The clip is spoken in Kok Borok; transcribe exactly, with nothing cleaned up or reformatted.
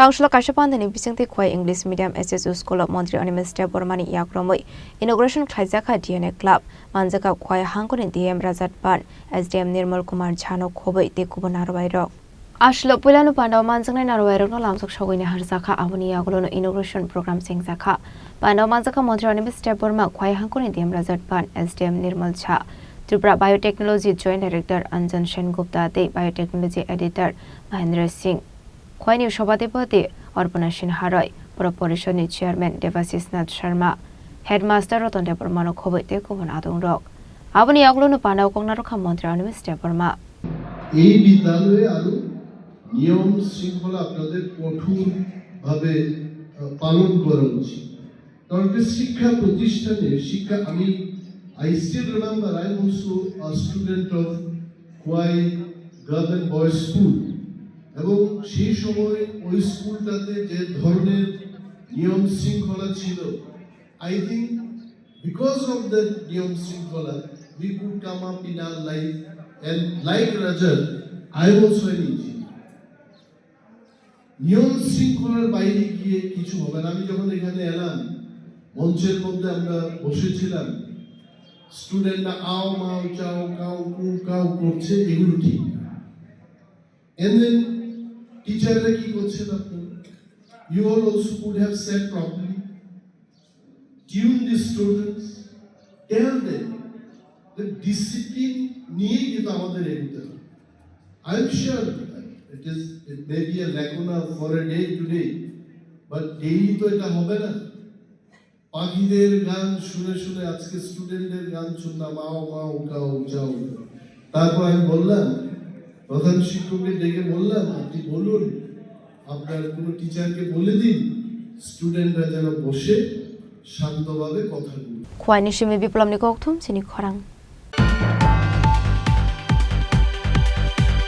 Tangshilo kaisa pandani bisingtwi Khowai English Medium S S U School o Montri Animesh Debbarmani yakromwi inauguration khlaijakha D N A Club, manjakha Khowai hangkoni D M Rajat Pan, S D M Nirmal Kumar Jhano khobwi tei kubun narwai rok. Ashilo puilano pandao manjaknai narwai rokno lamjak sogwini harjakha, aboni yagulono inauguration program chengjakha. Pandao manjakha Montri Animesh Debbarma, Khowai hangkoni D M Rajat Pan, S D M Nirmal Jha, Tripura Biotechnology Joint Director Anjan Sen Gupta tei Biotechnology Editor Mahendra Singh. Khowai ni Sabhapati Arpana Sinha Roy, Pura Porishod ni Chairman Devashish Nath Sharma, Headmaster Ratan Debbarmano khobwi tei kubun adong rok. Aboni yagulono pandao kok narwkha Montri Animesh Debbarma. এই বিদ্যালয়ে আরো নিয়ম শৃঙ্খলা আপনাদের কঠোরভাবে, আহ, পালন করা উচিত। কারণ কি শিক্ষা প্রতিষ্ঠানে শিক্ষা, আমি, I still remember, I am also a student of Khowai Girl and Boys School, এবং সেই সময় ওই স্কুলটাতে যে ধরনের নিয়ম শৃঙ্খলা ছিল, I think because of that নিয়ম শৃঙ্খলা, we could come up in our life and like Rajat, I am also an engineer. নিয়ম শৃঙ্খলার বাইরে গিয়ে কিছু হবে না। আমি যখন এখানে এলাম, মঞ্চের মধ্যে আমরা বসেছিলাম, স্টুডেন্টরা আও মাও চাও কাও কু কাও করছে, এগুলো ঠিক না। And then টিচাররা কি করছেন আপনারা? You all also could have sat properly. Tune the students, tell them the discipline নিয়ে কিন্তু আমাদের এগোতে হবে। I am sure it is, it may be a lacuna for a day today, but daily তো এটা হবে না। পাখিদের গান শুনে শুনে আজকে স্টুডেন্টদের গান শুনলাম, আও মাও কাও চাও। তারপর আমি বললাম, প্রধান শিক্ষককে ডেকে বললাম, আপনি বলুন আপনার কোনো টিচারকে বলে দিন, স্টুডেন্টরা যেন বসে শান্তভাবে কথা বলুন। Khowai ni simi Biplop ni kokthum chini khorang.